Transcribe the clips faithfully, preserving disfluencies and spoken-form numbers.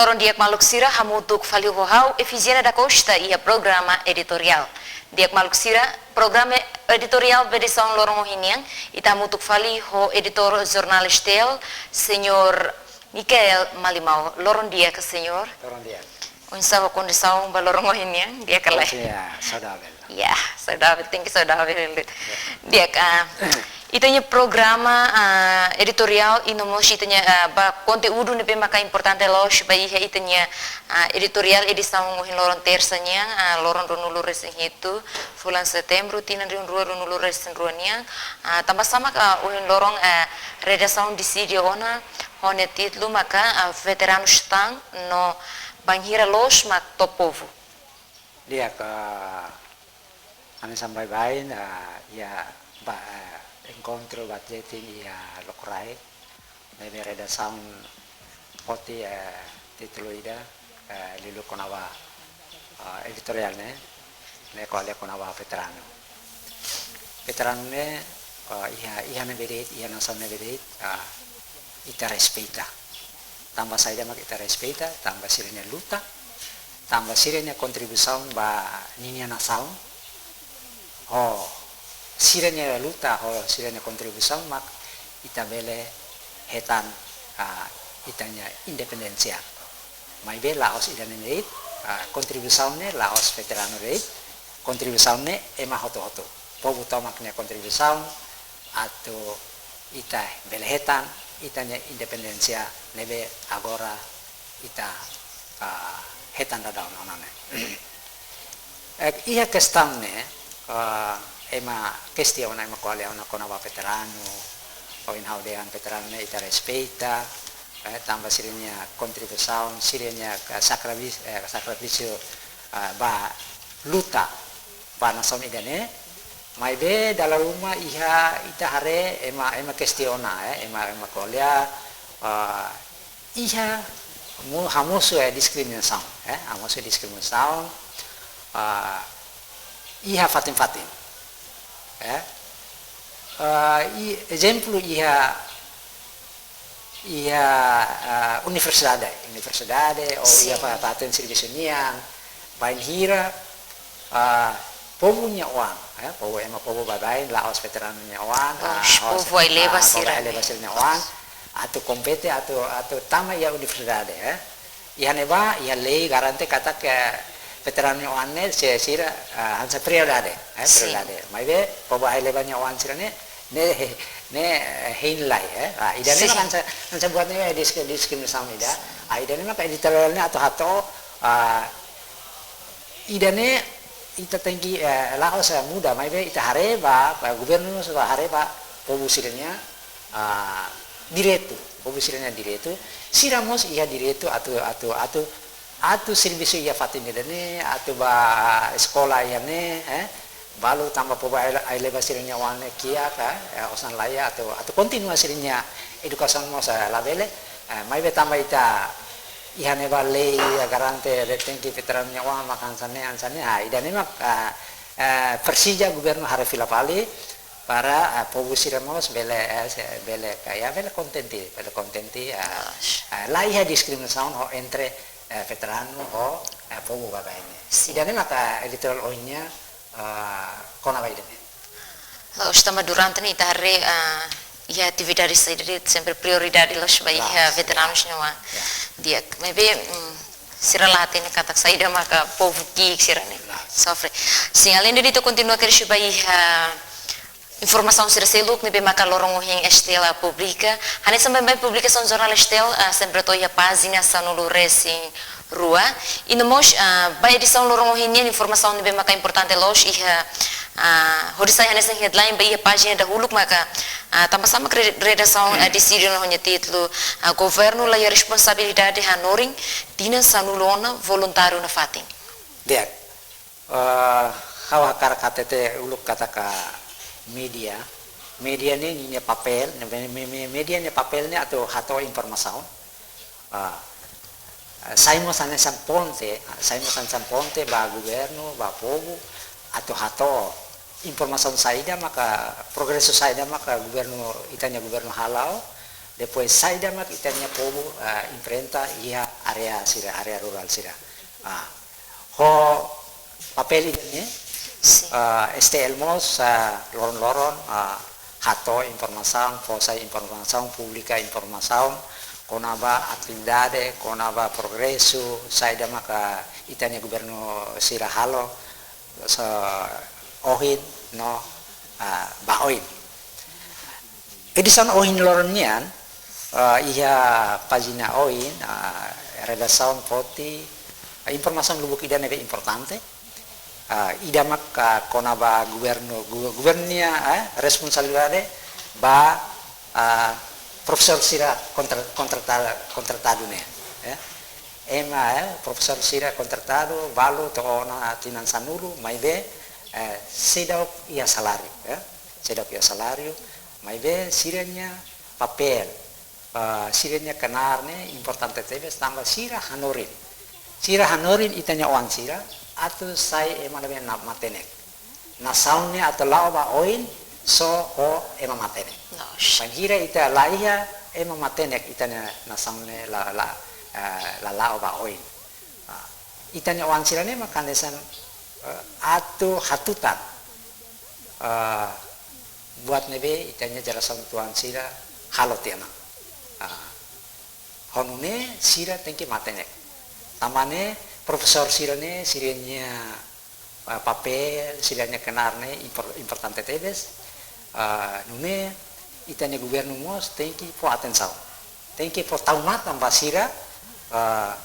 Loron di'ak maluk sira, hamutuk fali ho ha'u Efigénia da Costa iha programa editoriál. Di'ak maluk sira, programa editoriál ba edisaun loron ohin nian, ita hamutuk fali ho editór jornál STL, señór Micael Malimau. Loron di'ak, señór. Loron di'ak. Oinsá ho kondisaun ba loron ohin nian, di'ak ka lae? Oke, ya, saudavel. Ya, saudavel, tenke saudavel. Ya. Di'ak, ah, ita-nia programa, ah, editoriál, i no mós ita-nia, ah, ba konteúdu ne'ebé maka importante loos ba iha ita-nia, ah, editoriál edisaun ohin loron tersa nian, ah, loron ruanulu-resin-hitu fulan setembru, tinan rihun rua ruanulu-resin-rua nian. Ah, tanba sá maka ohin loron, ah, redasaun deside ona ho nia títulu maka, ah, veteranus tan no bainhira loos mak to'o povu. Di'ak, hanesan baibain, ah, iha ba, ah, enkontru ba Jetin iha Lokraik, ne'ebé redasaun foti, eh, títulu ida, eh, liuliu kona-ba, eh, editoriál ne'e, ne'e ko'alia kona-ba veteranu. Veteranu ne'e, eh, iha, iha ne'ebé de'it, iha nasaun ne'ebé de'it, eh, ita respeita. Tanba saida mak ita respeita, tanba sira-nia luta, tanba sira-nia kontribuisaun ba ninia nasaun, ho sira-nia luta, ho sira-nia kontribuisaun mak ita bele hetan, ah, ita-nia independénsia. Maibé la'ós ida-ne'e de'it, ah, kontribuisaun ne'e la'ós veteranu de'it, kontribuisaun ne'e ema hotu-hotu. Povu tomak nia kontribuisaun atu ita bele hetan ita-nia independénsia ne'ebé agora ita, ah, hetan daudaun ona ne'e. Eh, iha kestaun ne'e, eh, ema kestiona, ema ko'alia ona kona-ba veteranu, ohin ha'u dehan veteranu ne'e ita respeita, eh, tanba sira-nia kontribuisaun, sira-nia, eh, sakrifis-, eh, sakrifísiu, eh, ba luta ba nasaun ida-ne'e, maibé dala ruma iha ita haree ema, ema kestiona, eh, ema, ema ko'alia, eh, iha mo-, hamosu, eh, diskriminasaun, eh, hamosu diskriminasaun, ah, iha fatin-fatin, eh. Ah, i-, ezemplu iha, iha, ah, universidade, universidade, ou iha Sin. fa-, fatin servisu nian, bainhira, ah, povu nia oan, eh, povu ema povu baibain, la'ós veteranu nia oan, La'ós ah, la'ós, povu ai-leba ah, povu sira ai-leba ne'e. sira nia oan, atu kompete, atu, atu tama iha universidade, eh. Iha ne'ebá, iha lei garante katak veteranu nia oan ne'e, se sira, ah, hanesan prioridade, eh, Sin. prioridade. Maibé, povu ai-leba nia oan sira ne'e, ne'e, ne'e, eh, hein lai, eh. Ah, ida-ne'e Sin. mak hanesan, hanesan buat ne'e disk-, diskriminasaun ida. Ah, ida-ne'e mak editoriál ne'e atu hato'o, ah, ida-ne'e ita tenke, eh, la'ós, eh, muda, maibé ita haree ba, ba governu mós haree ba povu sira-nia, ah, direitu, povu sira-nia direitu, sira mós iha direitu atu, atu, atu, atu servisu iha fatin ida-ne'e, atu ba eskola iha ne'e, eh, balu tanba povu ai-, ai-leba sira-nia oan ne'e kiak, eh, osan laiha atu, atu kontinua sira-nia edukasaun mós, eh, labele, eh, maibé tanba ita iha ne'ebá lei, eh, garante de'it tenke veteranu nia oan mak hanesan ne'e, hanesan ne'e. Ah, ida-ne'e mak, ah, eh, presiza governu haree fila fali para, eh, povu sira mós bele, eh, se-, bele ka, ya, bele kontente, bele kontente, ah, Loos. ah, la iha diskriminasaun ho entre, eh, veteranu ho, eh, povu baibain ne'e. Sin. Ida-ne'e maka editoriál ohin nian, ah, kona-ba ida-ne'e. Loos, tanba durante ne'e ita haree, ah, iha atividade saida de'it sempre prioridade loos ba iha Loos, veteranu ya. sira-nia oan. Ya. Di'ak, maibé, mm, sira la hatene katak saida maka povu ki'ik sira-ne'e Loos. sofre. Sin, alende ne'e ita kontinua kedas ba iha informasaun sira seluk ne'ebé maka loron ohin STL publika. Hanesan baibain publikasaun jornál STL, ah, sempre to'o iha pájina sanulu-resin-rua. I no mós, ah, ba edisaun loron ohin nian informasaun ne'ebé maka importante loos iha, ah, hodi sai hanesan headline ba iha pájina dahuluk maka, ah, tanba sá mak re-, redasaun, ah, deside ona ho nia títulu, ah, Governu laiha responsabilidade hanorin tinan sanulu ona voluntáriu nafatin. Di'ak. Eh, ha'u hakarak hatete uluk katak média. Média ne'e ninia papél, ne'e me-, me-, me-, média nia papél ne'e atu hato'o informasaun. Ah, sai mós hanesan ponte, sai mós hanesan ponte ba governu, ba povu, atu hato'o informasaun saida maka, progresu saida maka governu, ita-nia governu hala'o, Depois saida mak ita-nia povu, ah, enfrenta iha área sira, área rurál sira. Ah, ho papél ida-ne'e, Sin. ah, S T L mós, ah, loron-loron, ah, hato'o informasaun, fó sai informasaun, publika informasaun kona-ba atividade, kona-ba progresu saida maka ita-nia governu sira halo, so, ohin no, ah, ba oin. Edisaun ohin loron nian, ah, iha pájina oin, ah, redasaun foti, ah, informasaun lubuk ida ne'ebé importante. Ah, ida maka kona-ba governu, gu-, governu nia, eh, responsabilidade ba, ah, profesór sira kontra-, kontrata-, kontratadu ne'e, eh. Ema, eh, profesór sira kontratadu balu to'o ona tinan sanulu, maibé, eh, seidauk iha saláriu, eh. Seidauk iha saláriu, maibé sira-nia papél, ah, sira-nia knaar ne'e importante tebes tanba sira hanorin. Sira hanorin ita-nia oan sira atu sai ema ne'ebé na-, matenek. Nasaun ne'e atu la'o ba oin só ho ema matenek. Loos. Bainhira ita la iha ema matenek ita-nia nasaun ne'e la, la, ah, la la'o ba oin. Ah, ita-nia oan sira ne'e mak hanesan, eh, atu hatutan, eh, buat ne'ebé ita-nia jerasaun tuan sira halo tiha ona. Ah, ho nune'e sira tenke matenek. Tanba ne'e profesór sira-ne'e sira-nia, eh, papél, sira-nia knaar ne'e impor-, importante tebes. Ah, nune'e ita-nia governu mós tenke fó atensaun. Tenke fó tau matan ba sira, ah,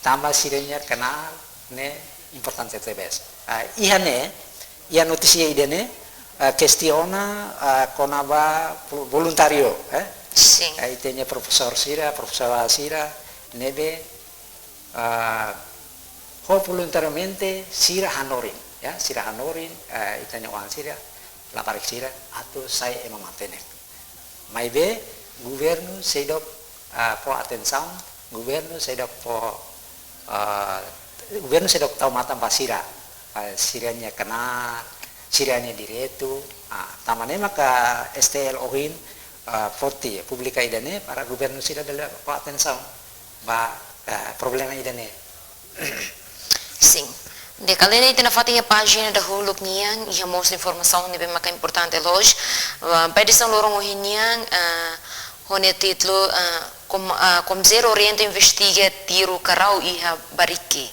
tanba sira-nia knaar ne'e importante tebes. Ah, iha ne'e, iha notísia ida-ne'e, ah, kestiona, ah, kona-ba vo-, voluntáriu, eh? Sin. Ah, ita-nia profesór sira, profesora sira, ne'ebé, ah, ho voluntariamente sira hanorin, ya, sira hanorin, eh, ita-nia oan sira, labarik sira, atu sai ema matenek. Maibé, governu seidauk, ah, fó atensaun, governu seidauk fó, ah, governu seidauk tau matan ba sira, ah, sira-nia knaar, sira-nia direitu, ah, tanba ne'e maka S T L ohin, ah, foti publika ida-ne'e para governu sira bele fó atensaun ba, ah, problema ida-ne'e. Sin. Di'ak, alende ita nafatin iha pájina dahuluk nian, iha mós informasaun ne'ebé maka importante loos. Ah, ba edisaun loron ohin nian, ah, ho nia títulu, ah, Com-, ah, Comzero orienta investiga tiru karau iha Bariki.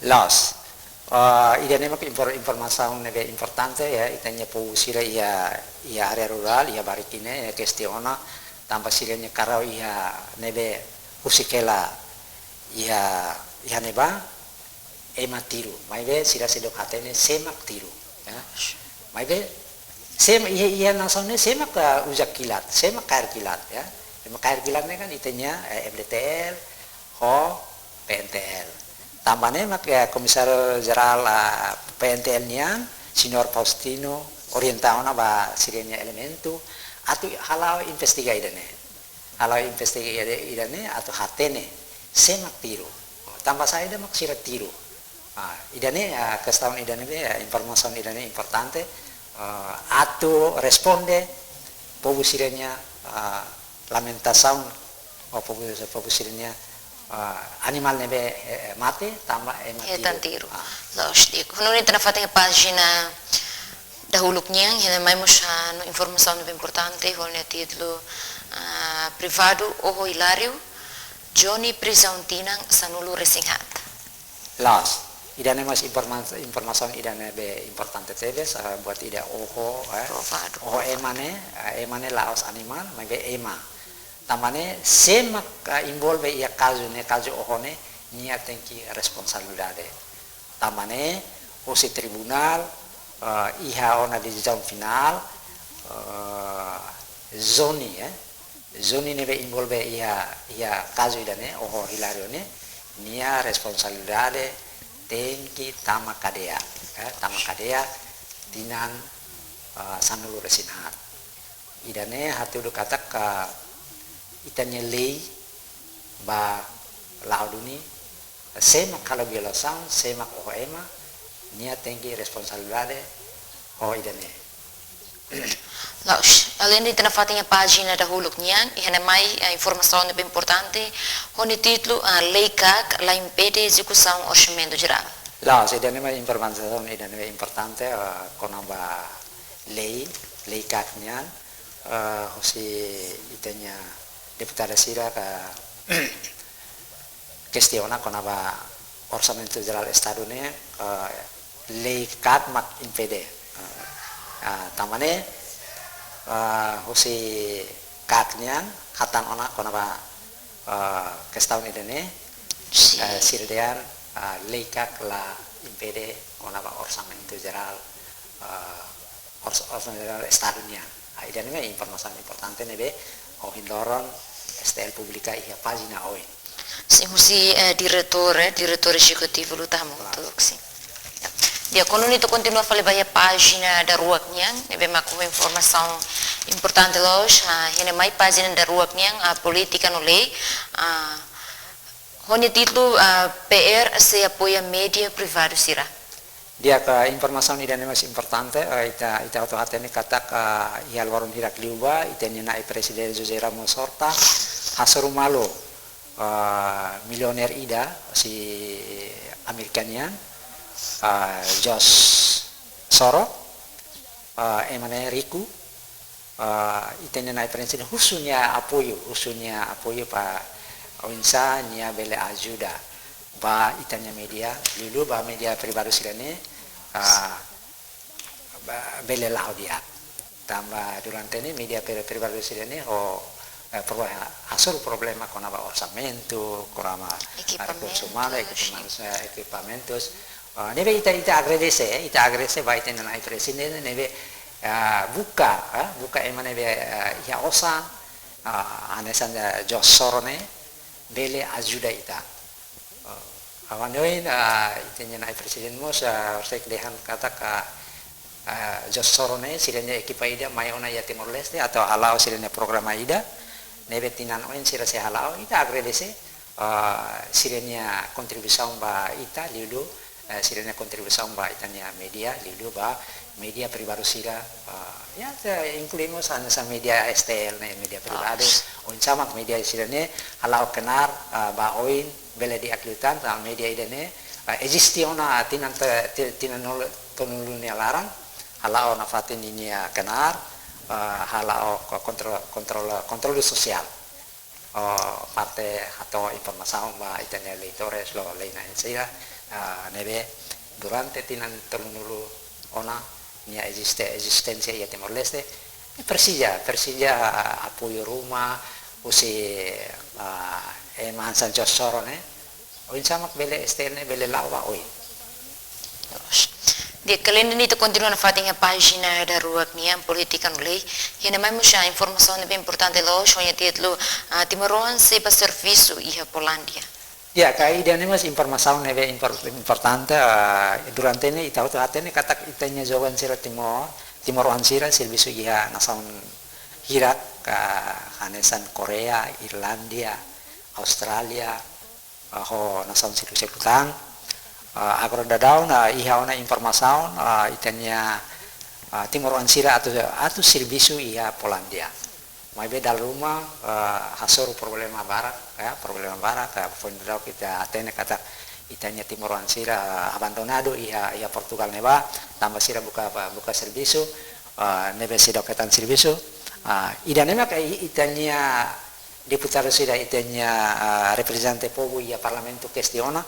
Loos. Ah, ida-ne'e mak infor-, informasaun ne'ebé importante, ya, ita-nia povu sira iha, iha área rurál, iha Bariki ne'e, ya, kestiona, tanba sira-nia karau iha ne'ebé husik hela iha, iha ne'ebá, ema tiru. Maibé sira seidauk hatene sé mak tiru, ya. Maibé sé mak iha, iha nasaun ne'e sé mak, ah, uza kilat, sé mak kaer kilat, ya. Sé mak kaer kilat ne'e kan ita-nia, eh, F D T L, ho P N T L. Tanba ne'e mak, eh, Komisáriu Jerál, ah, P N T L nian, Señór Faustino, orienta ona ba sira-nia elementu, atu hala'o investiga ida-ne'e. Hala'o investiga ida, ida-ne'e atu hatene sé mak tiru. Tanba saida mak sira tiru. Ah, ida-ne'e, ah, kestaun ida-ne'e, ah, informasaun ida-ne'e importante, ah, atu responde povu sira-nia, ah, lamentasaun, ou povu, povu sira-nia, ah, animál ne'ebé, eh, eh, mate, tanba ema tiru. Hetan tiru. Ah. Loos, di'ak. Ho nune'e ita nafatin iha pájina dahuluk nian, iha ne'e mai mós ha'u informasaun ne'ebé importante, ho nia títulu, ah, Privadu oho Hilário, Johnny prizaun tinan sanulu resin haat. Loos. Ida-ne'e mós informa-, informasaun ida ne'ebé importante tebes, ah, buat ida oho, eh. Privadu. Oho ema ne'e, ah, ema ne'e la'ós animál, maibé ema. Tanba ne'e sé mak, ah, envolve iha kazu ne'e, kazu oho ne'e, nia tenke responsabilidade. Tanba ne'e, husi tribunál, ah, iha ona desizaun finál, ah, Johnny, eh, Johnny ne'ebé envolve iha, iha kazu ida-ne'e, oho Hilário ne'e, nia responsabilidade tenke tama kadeia, eh, tama kadeia tinan, ah, sanulu resin haat. Ida-ne'e hatudu katak, ah, ita-nia lei ba la'o duni, sé mak halo violasaun, sé mak oho ema, nia tenke responsabilidade ho ida-ne'e. Loos, alende ita nafatin iha pájina dahuluk nian, iha ne'e mai, eh, informasaun ne'ebé importante, ho nia títulu, ah, Lei KAK la impede ezekusaun orsamentu jerál. Loos, ida-ne'e mai informasaun ida-ne'ebé importante, eh, kona-ba lei, Lei KAK nian, eh, husi ita-nia deputada sira ka kestiona kona-ba orsamentu jerál Estadu ne'e, eh, Lei KAK mak impede. Eh, ah, tanba ne'e, eh, husi KAK nian hatán ona kona-ba, eh, kestaun ida-ne'e, Sin. Eh, sira dehan, eh, Lei KAK la impede kona-ba orsamentu jerál, eh, ors-, orsamentu jerál Estadu nian. Ah, ida-ne'e mak informasaun importante ne'ebé ohin loron STL publika iha pájina oin. Sin, husi, eh, diretór, eh, diretór ezekutivu Luta Hamutuk, sin. Ya. Di'ak, kuandu ita kontinua fali ba iha pájina daruak nian, ne'ebé mak ho informasaun importante loos, ah, iha ne'e mai pájina daruak nian, ah, polítika no lei, ah, ho nia títulu, ah, P R sei apoia média privadu sira. Di'ak, informasaun ida-ne'e mós importante, eh, ita, ita hotu hatene katak, eh, iha loron hirak liubá, ita-nia na'i prezidente José Ramos Horta hasoru malu, eh, milionér ida husi Amérika nian, eh, George Soros, eh, ema ne'e riku, eh, ita-nia na'i prezidente husu nia apoiu, husu nia apoiu para oinsá nia bele ajuda ba ita-nia média, liuliu ba média privadu sira-ne'e, eh, ba, bele la'o di'ak. Tanba durante ne'e média pri-, privadu sira-ne'e ho, eh, pro-, hasoru problema kona-ba orsamentu, kona-ba, eh, Ekipamentus. rekursu umanu, ekipamentus, eh, ekipamentus. Eh, ne'ebé ita, ita agradese, eh, ita agradese ba ita-nia na'i prezidente ne'ebé, eh, buka, eh, buka ema ne'ebé, eh, iha osan, eh, hanesan, eh, George Soros ne'e, bele ajuda ita. Eh, ha'u hanoin, eh, ita-nia na'i prezidente mós, eh, horiseik dehan katak, eh, George Soros ne'e, sira-nia ekipa ida mai ona iha Timor-Leste, atu hala'o sira-nia programa ida, ne'ebé tinan oin sira sei hala'o, ita agradese, eh, sira-nia kontribuisaun ba ita, liuliu, eh, sira-nia kontribuisaun ba ita-nia média, liuliu ba média privadu sira, eh, ya, te inklui mós hanesan média STL ne'e, média privadu, Ah. oinsá mak média sira-ne'e hala'o knaar, eh, ba oin, bele di'ak liután, tanba média ida-ne'e, eh, eziste ona tinan te-, ti-, tinan nol-, tolunulu nia laran, hala'o nafatin ninia knaar, eh, hala'o ko-, kontro-, kontrol, kontrolu sosiál. Oh, parte hato'o informasaun ba ita-nia leitores no lei na'in sira, eh, ne'ebé durante tinan tolunulu ona nia eziste-, ezisténsia iha Timor-Leste, presiza, presiza apoiu ruma husi, ah, ema hanesan George Soros ne'e, oinsá mak bele STL ne'e bele la'o ba oin. Di'ak, alende ne'e ita kontinua nafatin iha pájina daruak nian, polítika no lei. Iha ne'e mai mós iha informasaun ne'ebé importante loos, ho nia títulu, ah, Timoroan sei ba servisu iha Polandia. Ya, ka ida-ne'e mós informasaun ne'ebé impor-, importante, ah, durante ne'e ita hotu hatene katak ita-nia joven sira Timor, Timoroan sira servisu iha nasaun hirak, ah, hanesan Korea, Irlandia, Austrália, ah, ho nasaun seluk-seluk tan. Ah, agora daudaun, ah, iha ona informasaun, ah, ita-nia, ah, Timoroan sira atu, atu servisu iha Polandia. Maibé dala ruma, eh, hasoru problema barak, ya, problema barak, eh, foin daudauk ita hatene katak ita-nia Timoroan sira, eh, abandonadu iha, iha Portugal ne'ebá, tanba sira buka, buka servisu, eh, ne'ebé seidauk hetan servisu. Ah, ida-ne'e mak i-, ita-nia deputadu sira, ita-nia, eh, reprezentante povu iha parlamentu kestiona,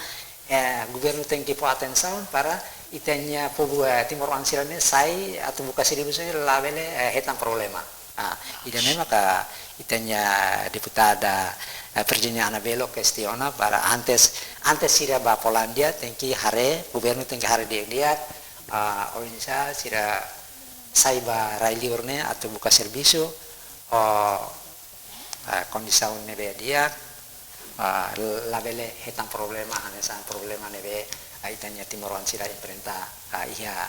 eh, governu tenke fó atensaun para ita-nia povu, eh, Timoroan sira-ne'e sai atu buka servisu ne'e labele, eh, hetan problema. Ah, ida-ne'e maka ita-nia deputada, eh, Virginia Anabelo kestiona para antes, antes sira ba Polandia tenke haree, governu tenke haree di'ak-di'ak, ah, oinsá sira sai ba rai-liur ne'e atu buka servisu, oh, ah, kondisaun ne'ebé di'ak, ah, labele hetan problema, hanesan problema ne'ebé, ah, ita-nia Timoroan sira enfrenta, ah, iha,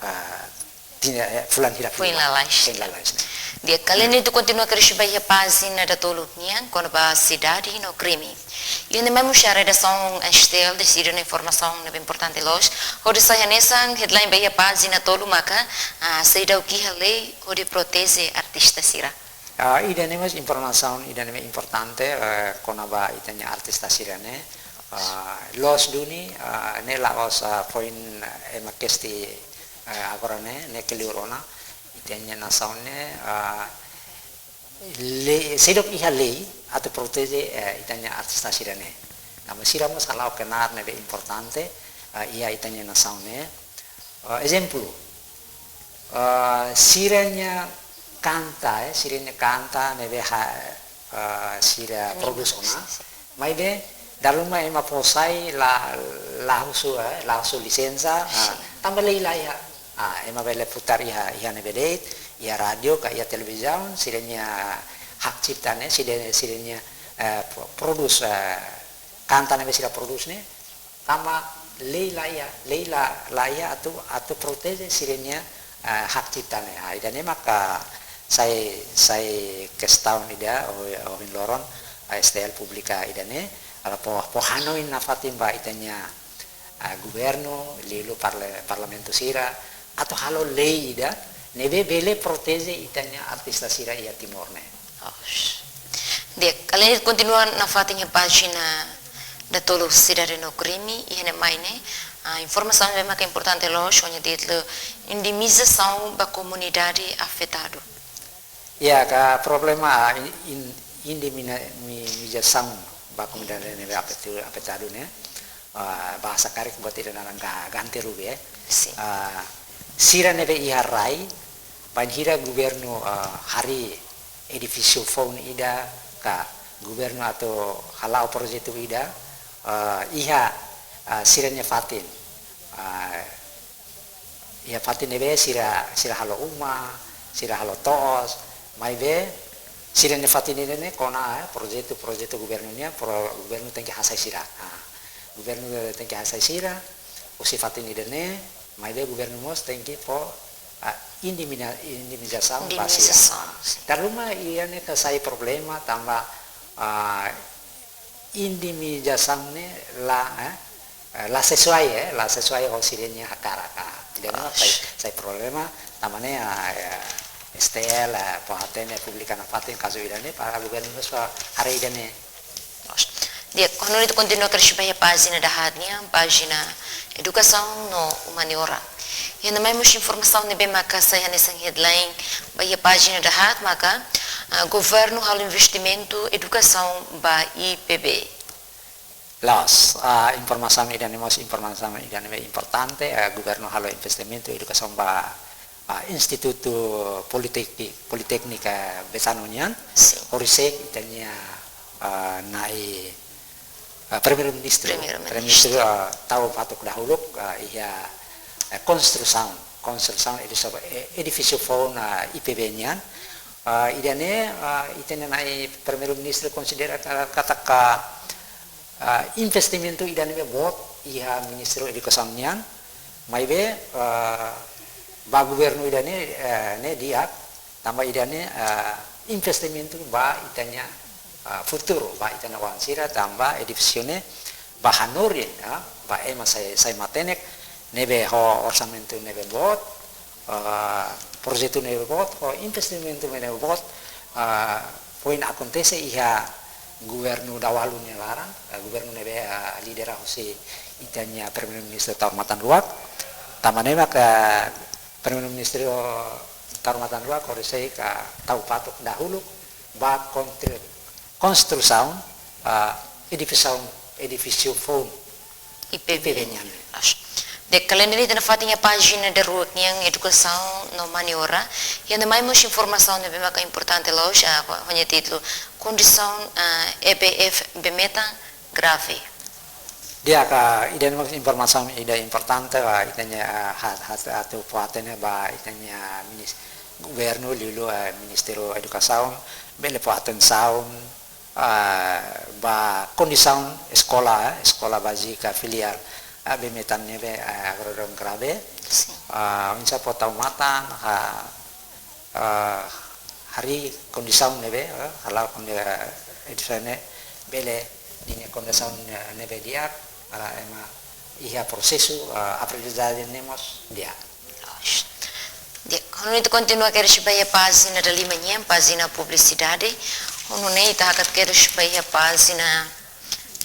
ah, Fulan hira, fulan lalais. Fulan lalais ne'e. Di'ak, kala ida ita kontinua kedas ba iha pájina datoluk nian, kona-ba sidade no krime. Iha ne'e mai mós iha redasaun S T L deside ona informasaun ne'ebé importante loos. Hodi sai hanesan headline ba iha pájina tolu maka, ah, seidauk iha lei hodi proteje artista sira. Ah, ida-ne'e mós informasaun, ida-ne'e importante, eh, kona-ba ita-nia artista sira-ne'e. Ah, loos duni, ah, ne'e la'ós, ah, foin, eh, ema kesti, eh, agora ne'e, ne'e kleur ona. Ita-nia nasaun ne'e, ah, lei, seidauk iha lei atu proteje, eh, ita-nia artista sira-ne'e. Tanba sira mós hala'o knaar ne'ebé importante, eh, iha ita-nia nasaun ne'e. Eh, ezemplu, eh, sira-nia kanta, eh, sira-nia kanta ne'ebé ha, eh, sira prodús ona. Maibé, dala ruma ema fó sai la, la husu, eh, la husu lisensa, ah, tanba lei la iha. Ah, ema bele putar iha, iha ne'ebé de'it, iha rádiu ka iha televizaun, sira-nia hak cipta ne'e, sira, sira-nia, eh, pro-, prodús, eh, kanta ne'ebé sira prodús ne'e, tanba lei la iha, lei la, la iha atu, atu proteje sira-nia, eh, hak cipta ne'e. Ah, ida-ne'e maka sai, sai kestaun ida, oh, ohin loron, eh, S T L publika ida-ne'e, atu fó, fó hanoin nafatin ba ita-nia, ah, governu, liuliu parle-, parlamentu sira, atu halo lei ida, ne'ebé bele proteje ita-nia artista sira iha Timor ne'e. Osh. Di'ak, kala ida kontinua nafatin iha pájina datoluk sidade no krime, iha ne'e mai ne'e, ah, informasaun ne'ebé maka importante loos, ho nia títulu indemnizasaun ba komunidade afetadu. Ya, ka problema, ah, in-, in-, indemnizasaun ba komunidade ne'ebé afetu-, afetadu ne'e. Ah, bahasa karik buat ida naran ga-, ganti rugi, eh. Sin. Ah, sira ne'ebé iha rai, bainhira governu, ah, harii edifísiu foun ida, ka governu atu hala'o projetu ida, ah, iha, ah, sira-nia fatin. Ah, iha fatin ne'ebé sira, sira halo uma, sira halo to'os, maibé sira-nia fatin ida-ne'e kona, eh, projetu, projetu governu nian, pro-, governu tenke hasai sira. Ah, governu tenke hasai sira, husi fatin ida-ne'e, maibé governu mós tenke fó, ah, indemnia-, indemnizasaun ba sira. Indemnizasaun, sin. Dala ruma ida-ne'e ka sai problema tanba, ah, indemnizasaun ne'e la, eh, eh, la sesuai, eh, la sesuai ho sira-nia hakarak. Ah, jadi, ah, sai, sai problema, tanba ne'e, ah, ya, S T L, eh, fó hatene, publika nafatin kazu ida-ne'e, para governu mós fó haree ida-ne'e. Di'ak, ho hanoin ita kontinua kedas ba iha pájina dahaat nian, pájina edukasaun no umaniora. Iha ne'e mai mós informasaun ne'ebé maka sai hanesan headline ba iha pájina dahaat maka, ah, governu halo investimentu edukasaun ba I P B. Loos, ah, informasaun ida-ne'e mós informasaun ida-ne'ebé importante, ah, governu halo investimentu edukasaun ba, ah, Institutu Politek-, Politéknika Betano nian, sin, horisehik ita-nia, ah, na'i, ah, Primeiru-Ministru. Primeiru-Ministru. Primeiru-Ministru, ah, tau fatuk dahuluk, ah, iha, eh, konstrusaun, konstrusaun edifísiu, eh, edifísiu foun, ah, I P B nian. Ah, ida-ne'e, ah, ita-nia na'i Primeiru-Ministru konsidera ka-, katak, ah, investimentu ida-ne'ebé boot iha Ministériu Edukasaun nian, maibé, ah, ba governu ida-ne'e, eh, ne'e di'ak, tanba ida-ne'e, eh, investimentu ba ita-nia, eh, futuru, ba ita-nia oan sira, tanba edifísiu ne'e ba hanorin, eh, ba ema sai, sai matenek, ne'ebé ho orsamentu ne'ebé boot, eh, projetu ne'ebé boot, ho investimentu ne'ebé boot, eh, foin akontese iha governu dahuluk nia laran, eh, governu ne'ebé, eh, lidera husi ita-nia Primeiru-Ministru Taur Matan Ruak, tanba ne'e maka Primeiru-Ministru Taur Matan Ruak horisehik tau fatuk dahuluk ba kontri-, konstrusaun, ah, edifísiu, edifísiu foun I P B. I P B nian. Loos. Di'ak, kala ida ita nafatin iha pájina daruak nian edukasaun no umaniora. Iha ne'e mai mós informasaun ne'ebé maka importante loos, ah, ho, ho nia títulu kondisaun, ah, E B F Bee Metan grave. Di'ak, ida-ne'e mós informasaun ida importante ba ita-nia, eh, ha-, ha-, atu fó hatene ba ita-nia minis-, governu liuliu, eh, Ministériu Edukasaun, bele fó atensaun, eh, ba kondisaun eskola, eh, eskola bázika filiál, eh, Bee Metan ne'ebé, eh, agora daudaun grave. Sin. Ah, oinsá fó tau matan, ha, ah, harii kondisaun ne'ebé, ah, hala'o kondisaun ne'e bele ninia kondisaun ne'ebé di'ak, para ema iha prosesu, ah, aprendizagem ne'e mós di'ak. Di'ak, ha'u atu kontinua kedas ba iha pájina dalima nian, pájina publisidade. Ha'u nune'e ita hakat kedas ba iha pájina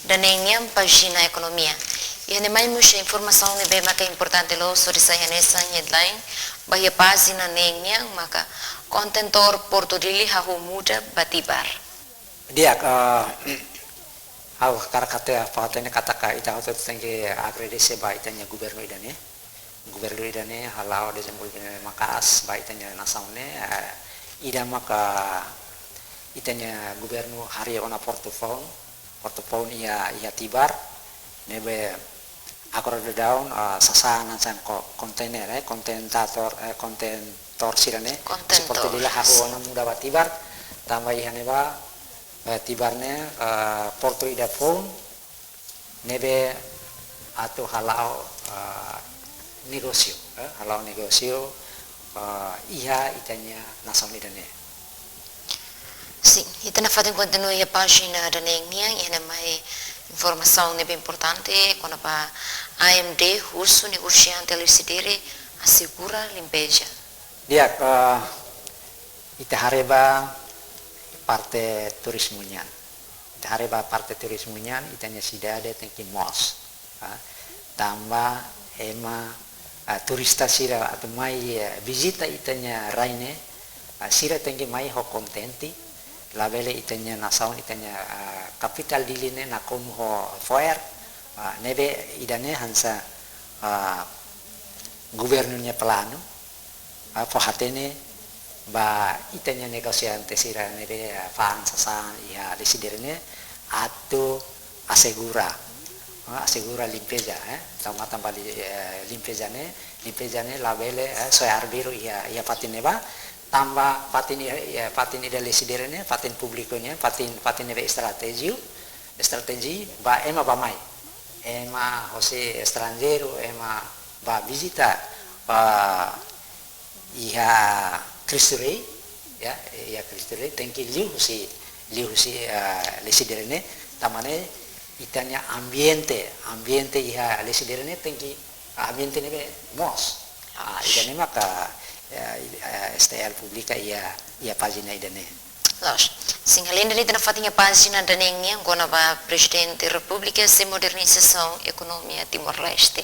daneen nian, pájina ekonomia. Iha ne'e mai mós informasaun ne'ebé maka importante loos, hodi sai hanesan headline ba iha pájina neen nian, maka kontentór Portu Dili hahú muda ba Tibar. Di'ak, eh, ha'u hakarak hatete, fó-hatene katak ita hotu tenke agradese ba ita-nia governu ida-ne'e. Governu ida-ne'e hala'o dezenvolvimentu maka'as ba ita-nia nasaun ne'e, eh, ida maka ita-nia governu harii ona portu foun, portu foun iha, iha Tibar, ne'ebé agora daudaun, ah, sasán hanesan ko-, kontener, eh, kontentór, eh, kontentór sira-ne'e, Kontentór. Seperti dila hahú ona muda ba Tibar, tanba iha ne'ebá, eh, Tibar ne'e, eh, portu ida foun, ne'ebé atu hala'o, ah, negósiu, eh, hala'o negósiu, ah, iha ita-nia nasaun ida-ne'e. Sin, ita nafatin kontinua iha pájina daneen nian, iha ne'e mai informasaun ne'ebé importante, kona-ba A M D husu negosiante Lecidere asegura limpeza. Di'ak, eh, ita haree ba parte turizmu nian. Ita haree ba parte turizmu nian, ita-nia sidade tenke moos. Ah, tanba ema, ah, turista sira atu mai, eh, vizita ita-nia rai ne'e, ah, sira tenke mai ho kontente, labele ita-nia nasaun, ita-nia, ah, kapitál Dili ne'e nakonu ho fo'er, ah, ne'ebé ida-ne'e hanesan, ah, governu nia planu, ah, fó-hatene ba ita-nia negosiante sira ne'ebé, ah, fa'an sasán iha Lecidere ne'e atu asegura, ah, asegura limpeza, eh, tau matan ba li-, eh, limpeza ne'e, limpeza ne'e labele, eh, soe arbiru iha, iha fatin ne'ebá, tanba fatin iha, iha fatin ida Lecidere ne'e, fatin públiku nian, fatin, fatin ne'ebé estratéjiku, estratéjiku ba ema bá mai. Ema hosi estranjeiru, ema bá vizita, ah, iha Cristo Rei, ya, iha Cristo Rei, tenke liu husi, liu husi, ah, Lecidere ne'e, tanba ne'e ita-nia ambiente, ambiente iha Lecidere ne'e tenke ambiente ne'ebé moos. Ah, ida-ne'e maka, ya, eh, S T L publika iha, iha pájina ida-ne'e. Loos. Sin, alende ne'e ita nafatin iha pájina daneen nian kona-ba Prezidente Repúblika sei modernizasaun ekonomia Timor-Leste.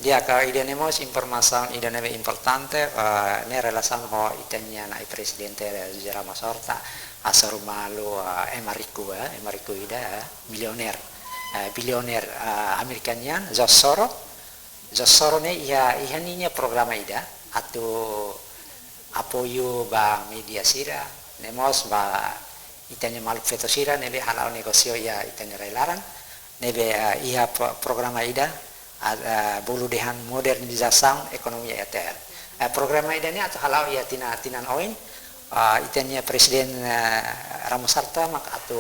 Di'ak, ida-ne'e mós informasaun ida ne'ebé importante, eh, ne'e relasaun ho ita-nia na'i Prezidente José Ramos Horta, hasoru malu, eh, ema riku, eh, ema riku ida, eh, milioner, eh, bilioner, eh, Amérika nian, George Soros. George Soros ne'e iha, iha ninia programa ida atu apoiu ba média sira, ne'e mós ba ita-nia maluk feto sira ne'ebé hala'o negósiu iha ita-nia rai-laran, ne'ebé, eh, iha pro-, programa ida, ah, ah, bolu dehan modernizasaun ekonomia E T L. Eh, programa ida-ne'e atu hala'o iha tinan, tinan oin, ah, ita-nia Prezidente, eh, Ramos Horta mak atu,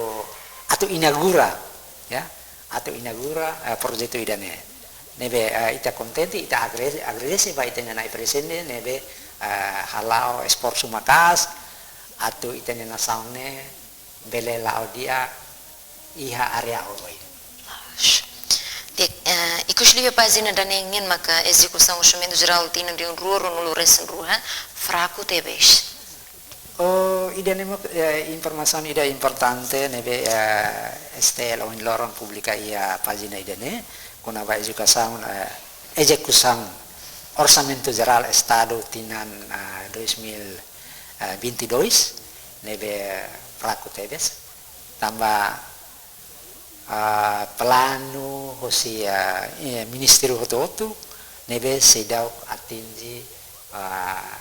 atu inaugura, ya, atu inaugura, eh, projetu ida-ne'e. Ne'ebé, eh, ita kontente, ita agre-, agradese ba ita-nia na'i Prezidente ne'ebé, eh, hala'o esforsu maka'as atu ita-nia nasaun ne'e bele la'o di'ak iha área oioin. Di'ak, eh, ikus liu pájina daneen nian maka ezekusaun Orsamentu Jerál tinan rihun rua ruanulu-resin-rua fraku tebes. Oh, ida-ne'e mós, eh, informasaun ida importante ne'ebé, eh, S T L ohin loron publika iha pájina ida-ne'e, kona-ba ezekusaun, eh, ezekusaun Orsamentu Jerál Estadu tinan, eh, dois mil e vinte e dois, ne'ebé fraku tebes. Tanba, ah, planu hosi, ah, eh, ministériu hotu-hotu ne'ebé seidauk atinje, ah,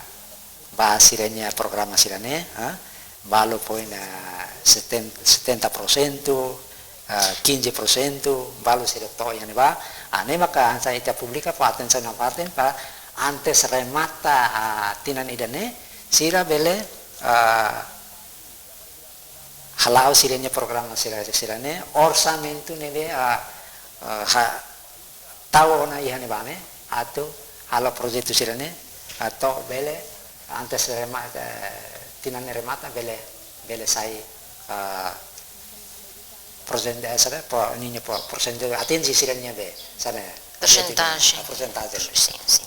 ba sira-nia programa sira-ne'e, ah, balu poin, ah, seten-, setenta por cento, ah, quinze por cento, balu sira to'o iha ne'ebá. Ah, ne'e maka hanesan ita publika fó atensaun nafatin para antes remata, ah, tinan ida-ne'e, sira bele, ah, hala'o sira-nia programa sira, sira-ne'e, orsamentu ne'ebé, ah, ah, ha-, tau ona iha ne'ebá ne'e, atu halo projetu sira-ne'e, ah, to'o bele, antes remata, eh, tinan ne'e remata bele, bele sai, ah, porsen-, eh, sabe, po, niña po, porsentu, atinji sira-nia be, sabe, porcentagem. Ah, porcentagem. Sim, sim.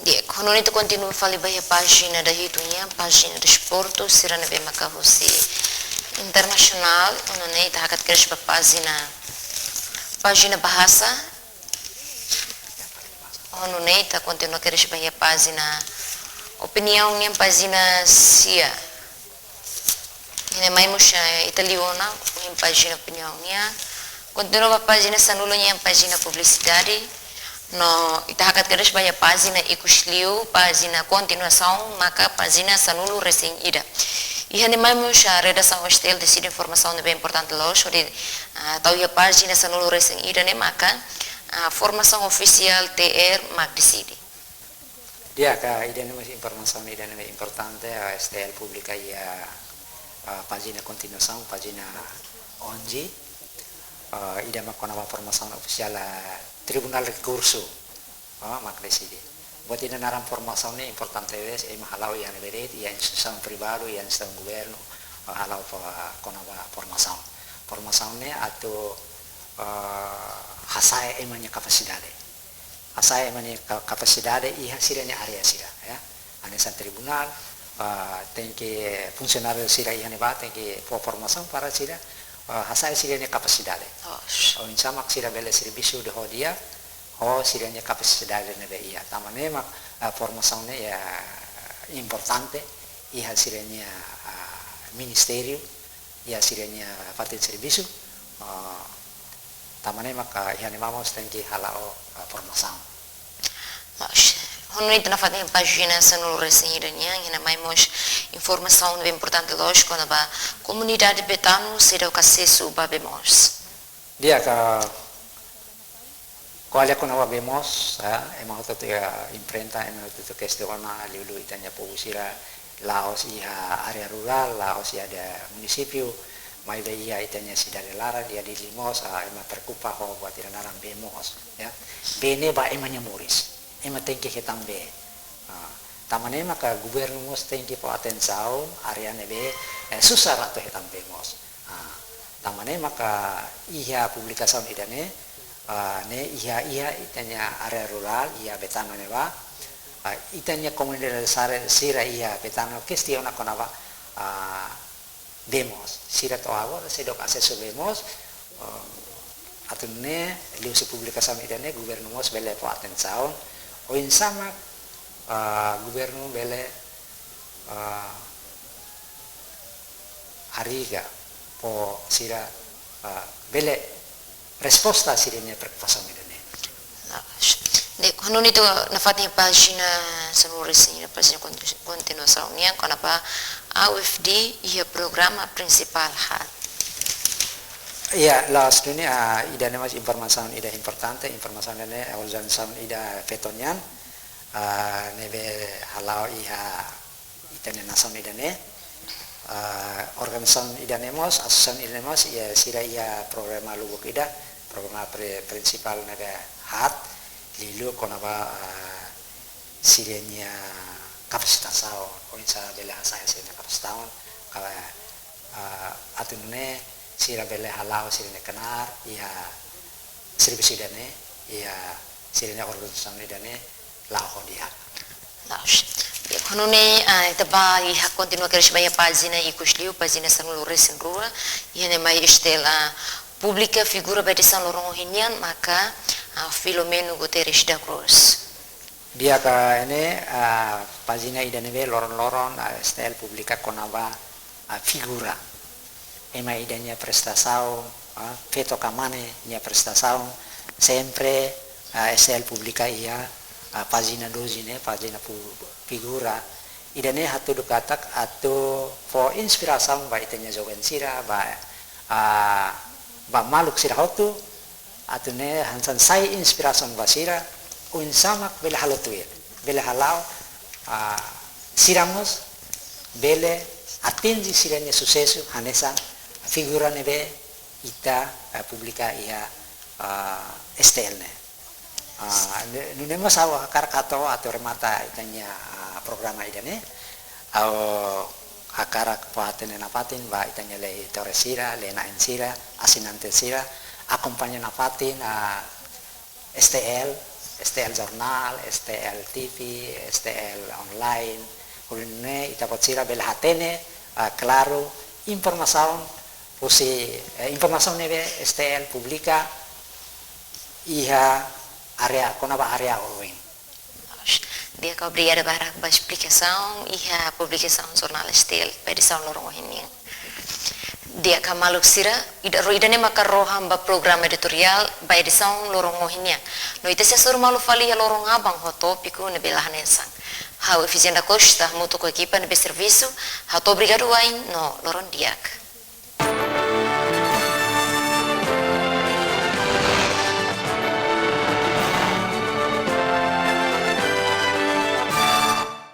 Di'ak, ho nune'e ita kontinua fali ba iha pájina dahitu nian, pájina desportu, sira ne'ebé maka husi internasionál, ho nune'e ita hakat kedas ba pájina, pájina bahasa. Ho nune'e ita kontinua kedas ba iha pájina opiniaun nian, pájina sia. Iha ne'e mai mós, eh, ita liu ona, iha pájina opiniaun nian. Kontinua ba pájina sanulu nian, pájina publisidade. No ita hakat kedas ba iha pájina ikus liu, pájina kontinuasaun, maka pájina sanulu resin ida. Iha ne'e mai mós, ah, redasaun S T L deside informasaun ne'ebé importante loos, hodi, ah, tau iha pájina sanulu resin ida ne'e maka, ah, formasaun ofisiál T R mak deside. Di'ak, ida-ne'e mós informasaun ida-ne'ebé importante, ah, S T L publika iha, ah, pájina kontinuasaun, pájina onze, ah, ida mak kona-ba formasaun ofisiál, ah, Tribunál Rekursu, ah, mak deside. Buat ida naran formasaun ne'e importante tebes, ema hala'o iha ne'ebé de'it, iha instituisaun privadu, iha instituisaun governu, ah, hala'o fo-, kona-ba formasaun. Formasaun ne'e atu, ah, hasa'e ema nia kapasidade. Hasa'e ema nia ka-, kapasidade iha sira-nia área sira, ya. Hanesan tribunál, ah, tenke funsionáriu sira iha ne'ebá tenke fó formasaun para sira, ah, hasa'e sira-nia kapasidade. Oh. Oinsá mak sira bele servisu ho di'ak, ho sira-nia kapasidade ne'ebé iha. Tanba ne'e mak, ah, formasaun ne'e, ya, importante iha sira-nia, ah, ministériu, iha sira-nia fatin servisu, ah, tanba ne'e maka iha ne'ebá mós tenke hala'o, ah, formasaun. Loos. Ho nune'e ita nafatin pájina sanulu resin ida nian, iha ne'e mai mós informasaun ne'ebé importante loos kona-ba komunidade Betano seidauk asesu ba bee moos. Di'ak, ko'alia kona-ba bee moos, ah, ema hotu-hotu, ah, enfrenta, ema hotu-hotu kestiona, liuliu ita-nia povu sira la'ós iha área rurál, la'ós iha área munisípiu, maibé iha ita-nia sidade laran, iha Dili mós, ah, ema preokupa ho buat ida naran bee moos, ya. Bee ne'e ba ema nia moris, ema tenke hetan bee. Ah, tanba ne'e maka governu mós tenke fó atensaun área ne'ebé, eh, susar atu hetan bee moos. Ah, tanba ne'e maka iha publikasaun ida-ne'e, ah, ne'e iha, iha ita-nia área rurál, iha Betano ne'ebá, ah, ita-nia komunidade sira, sira iha Betano kestiona kona-ba, ah, bee moos. Sira to'o agora seidauk asesu bee moos, ah, atu nune'e liuhusi publikasaun ida-ne'e governu mós bele fó atensaun. Oinsá mak, ah, governu bele, ah, hariga fó sira, ah, bele resposta sira-nia preokupasaun ida-ne'e. Loos. Di'ak, ho nune'e ita nafatin pájina sanulu resin ida, pájina konti-, kontinuasaun nian kona-ba A U F D iha programa prinsipál haat. Ya, loos duni, ah, ida-ne'e mós informasaun ida importante, informasaun ida-ne'e, ah, organizasaun ida feto nian, ah, ne'ebé hala'o iha ita-nia nasaun ida-ne'e, ah, organizasaun ida-ne'e mós, asosiasaun ida-ne'e mós, iha sira iha programa lubuk ida, programa pri-, prinsipál ne'ebé haat, liuliu kona-ba, ah, sira-nia kapasitasaun, oinsá bele hasa'e sira-nia kapasitasaun, ka, ah, atu nune'e sira bele hala'o sira-nia knaar iha servisu ida-ne'e, iha sira-nia organizasaun ida-ne'e, la'o ho di'ak. Loos. Di'ak, ho nune'e, ah, ita bá iha kontinua kedas ba iha pájina ikus liu, pájina sanulu resin rua, iha ne'e mai S T L publika figura ba edisaun loron ohin nian maka, ah, Filomeno Guterres da Cruz. Di'ak, iha ne'e, ah, pájina ida ne'ebé loron-loron, ah, S T L publika kona-ba, ah, figura. Ema ida nia prestasaun, ah, feto ka mane nia prestasaun, sempre, ah, S T L publika iha, ah, pájina doze ne'e, pájina pu-, figura. Ida-ne'e hatudu katak atu fó inspirasaun ba ita-nia joven sira, ba, ah, ba maluk sira hotu, atu nune'e hanesan sai inspirasaun ba sira, oinsá mak bele halo tuir, bele hala'o, ah, sira mós bele atinji sira-nia susesu hanesan figura ne'ebé ita, ah, publika iha, ah, S T L ne'e. Ah, ne- nune'e mós ha'u hakarak atu, atu remata ita-nia, ah, programa ida-ne'e. Ha'u hakarak fó hatene nafatin ba ita-nia leitores sira, lee-na'in sira, asinante sira, akompaña nafatin, ah, S T L, S T L Jornál, S T L T V, S T L Online, hodi nune'e ita-boot sira bele hatene, ah, klaru, informasaun, husi, eh, informasaun ne'ebé S T L publika iha área, kona-ba área oioin. Di'ak, obrigada barak ba esplikasaun iha publikasaun jornál S T L ba edisaun loron ohin nian. Di'ak, maluk sira, ida, ro- ida-ne'e maka rohan ba programa editoriál ba edisaun loron ohin nian. No ita sei hasoru malu fali iha loron aban ho tópiku ne'ebé la hanesan. Ha'u Efigénia da Costa, hamutuk ho ekipa ne'ebé servisu, hato'o obrigadu wa'in no loron di'ak.